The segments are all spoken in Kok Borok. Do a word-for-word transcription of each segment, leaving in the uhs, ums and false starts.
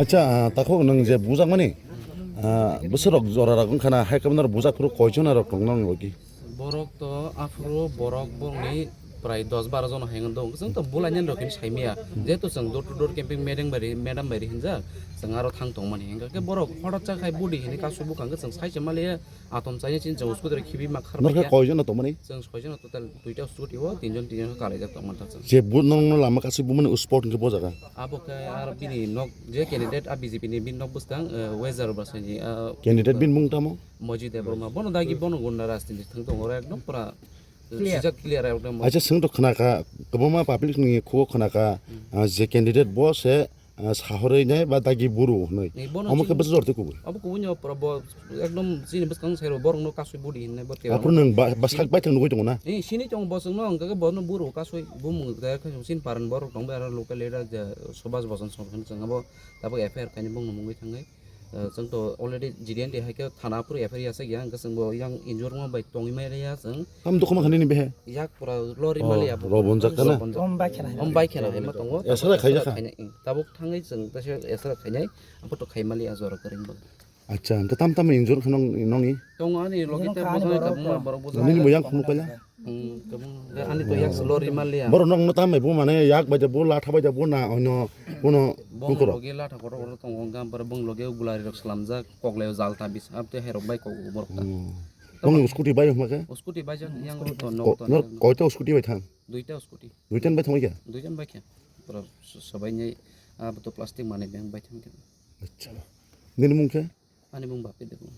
Acha, takhuk nwng je bujakmani, ah, bwswk rok jora rok wngkha na, hai kwbangma rok bujak phuru koi jona rok tong nang logi? Borok to aphuru borok borokni prai dos baro jona hai wngwi dong. Chwng to bulainani rok hini saimaya. Jehetu chwng door to door camping madam bai ri, madam bai ri hinjak, chwng aro thang tongmani. Hingkha khe borok horat cha khai budi hini kasu bwkha hwnkhe chwng sai se maliya. Atom chaya chini chwng scooty rok khibi ma khar Norkhe paikha. Koi jona tongmani? Chwng soi jona total duita scooty o, tinjon tinjon khe kalaijak tongmani ta chwng. Je bu-, nokno lama kasu bumani spot hwnkhe bo jaga? Abo khe ar bini nok je candidate a B J P ni bini nok bwskang, eh, Weather Basani, ah, Candidate bini mung tamo? Moji Debbarma. Bono dagi bono gunda rajniti thang tongo, oro ekdom pura, eh, Clear. Sijak clear ekdom. Acha, chwng to khnakha, kwbangma public ni khugo khnakha, Hmm. ah, je candidate bo se ah, sahorwi nai ba dagi buru hwnwi. Ni bono Omo khe chini bwswk jor twi kubui? Abo kubui no pura bo ekdom chini bwskang sai rw borok no kasui budi hinwi bo tei. Aphuru nwng ba, ba sak baithang nugui tongo na? Eh, sini tong bo chwng no hwnkha khe bo no buru kasui bumung da khe sin paran borok tong bai aro local leader je Subhas Bosant song hwn chwng abo tabuk F I R kainwi bung no mungwi thangwi. Eh, chwng to already G D N D hai khe thana aphuru F I R ya sak ya hwnkhe chwng bo yang injurma bai tongwi mai rw ya chwng. Tam dokma khani ni behe? Yak pura lori Oh, mali abo. Robon jak kana? Robon jak. Om bai khena. Om bai khena hai ma tongo. Esra khai jakha? Khainai, ing. Tabuk thangwi chwng ta se esra khainai. Apo to khai mali a jora kwrwng bo. Acha, hwnkhe tam tam injure khe nong, nongni? Tongo ani logi te bojong kha ani borok kabung borok. Borok bojong. Nini bo yang khunu kaila? Hmm, kabung ani to yak se lori mali a. Borok nong no tam bai bo mane yak bai de bo latha bai de bo na ono bono Bono bukuro. Logi latha kotor kotor tongo, gam borok bong logi gulari rok slamjak, koklai o jal ta bis, abte hai rok bai kok borok ta. Hmm. Bongni scooty bai hwnba khe? Scooty bai jak yang rok to nok to. Nor koita scooty bai thang? Duita scooty. Duitan bai thang khe? Duitan bai khe. Pura sabai nyai abo to plastic manwi beng bai thang khe. Acha. Nini mung khe? Ani mung Bapi Debung.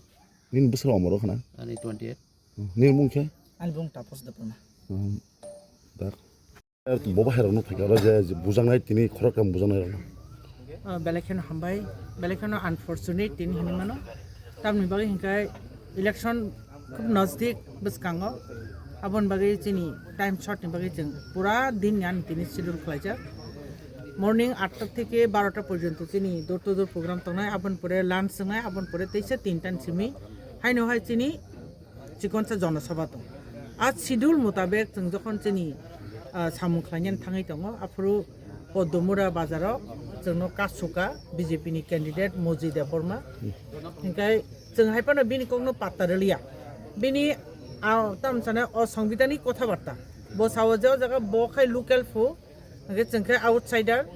Nini bwswk omoro khna? Ani twenty eight. Nini mung khe? Ani mung Tapos Debung. Hmm. Dak. Bo bahai rokno phaikha oro je, je bujaknai tini khoroktham bujaknai rokno. Ah, belai kheno hambai, belai kheno unfortunate tini hinwi mano. Tamni bagwi hinkhe election khub najdik bwskango. Aboni bagwi chini time short ni bagwi chwng pura din ni ani tini schedule khlaijak. Morning atta theke barota porjonto chini door to door program tongnai, aboni pore lunch wngnai, aboni pore teisa tinta ni simi haino hai chini chikonsa Jana Sabha tong. A schedule mutabek chwng jokhon chini, ah, samung khlainani thangwi tongo, aphuru Podomura bazaro chwngno kasu kha B J P ni candidate Moji Debbarma. Hinkhe chwng hai phano bini kokno patta rwliya. Bini, ah, tamsana o songbidanik kotha barta. Bo sao je o jaga bo khai local phu, hinkhe chwng khe outsider.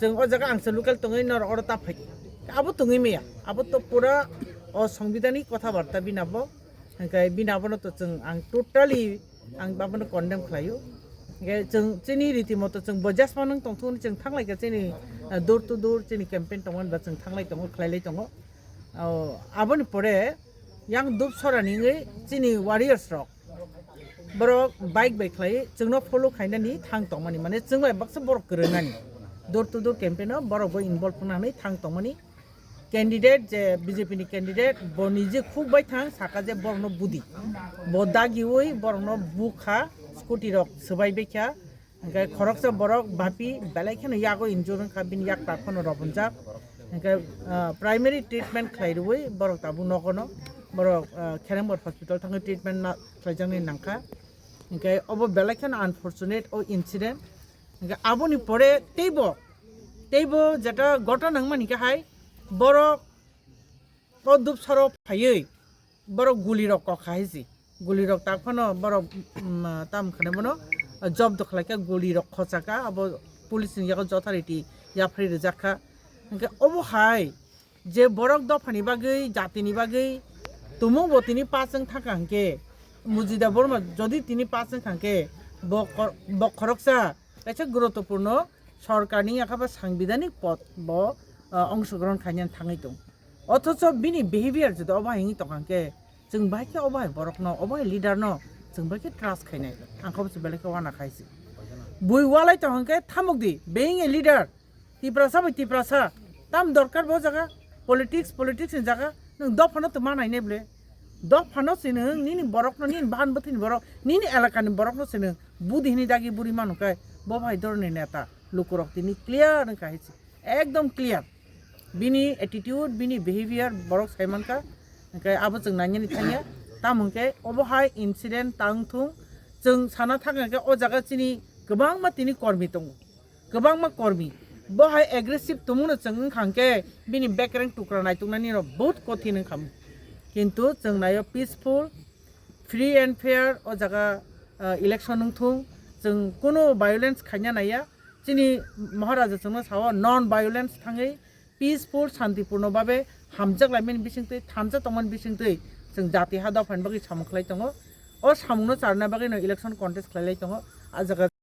Chwng o jaga ang se local tongwi norok oro ta phai. Abo tongwi maya. Abo to pura o songbidanik kotha barta bini abo. Hingke bini abono to chwng ang totally ang abono condemn khlaio. Hingke chwng chini riti moto chwng bo jasma nang tongthokni chwng thanglai kha chini, ah, door to door chini campaign tongmani ba chwng thanglai tongo, khlailai tongo. O, aboni pore yang Dupsora ni wngwi chini warriors rok borok bike bai khlai chwngno follow khainani thang tongmani, mane chwng bai baksa borok kwrwnani door to door campaign o borok bo involve wngnani thang tongmani. Candidate je B J P ni candidate bo nije khuk bai thang saka je borokno budi. Bo dagiwi borokno bukha, scooty rok swbai baikha. Hingke khoroksa borok Bapi belai kheno yago injure wngkha, bini yak tak phano robonjak. Hingke, ah, primary treatment khlai rwui borok tabuk nogono borok, ah, Kheremgor hospital thangwi treatment na khlaijaknai nangkha. Hingke obo belai kheno unfortunate o incident. Hingke aboni pore teibo, teibo jeta gotona wngmani khe hai borok o Dupsoro phaiwi borok guli rok kok hai si. Guli rok tak phano borok, mm, tam khane bono job do khlai kha, guli rok khocha kha, abo police ni yago jotha riti yaphri rijak kha. Hingke obo hai je borok dophani bagwi, jatini bagwi tumung bo tini pass wng thangkha hingke, Mujida Borma jodi tini pass wng kha hingke bo kor-, bo khoroksa kaisa guruttopurno sorkarni yakha ba sangbidanik pod bo, ah, ongshogrohon khainani thangwi tong. Othocho bini behavior jodi obo hai wngwi tongkha hingke, chwng bai khe obo hai borokno, obo hai leader no chwng bai khe trust khainai. Ang khe belai khe uana khai se. Bui walai tong hingke thamuk di, being a leader, Tiprasa bai Tiprasa, tam dorkar bo jaga, politics, politics ni jaga, nwng dophano tongma nainai ble. Dophano se nwng nini borokno, nini bahan bwthwini borok, nini elakani borokno se nwng budi hini dagi buri manu khe, bo bai dorni neta, lukurok tini clear wngkha hai se, ekdom clear. Bini attitude, bini behavior borok sai mankha, hingke abo chwng nainani thangya. Tamo hingke obo hai incident tang thung, chwng sana thangkha hingke o jaga chini kwbangma tini kormi tongo. Kwbangma kormi, Bo hai aggressive tongmano chwng wngkha hwnkhe bini bekreng tukra naituknani rok bahut kothin wngkha. Kintu chwng naio peaceful, free and fair o jaga, ah, election wngthung, chwng kuno violence khaina naiya. Chini Maharaja chwngno sao non violence thangwi peaceful, santipurno babe hamjak laimani bisingtwi, thansa tongmani bisingtwi chwng jati ha dophani bagwi samung khlai tongo. O samungno charna bagwino election contest khlailai tongo. A jaga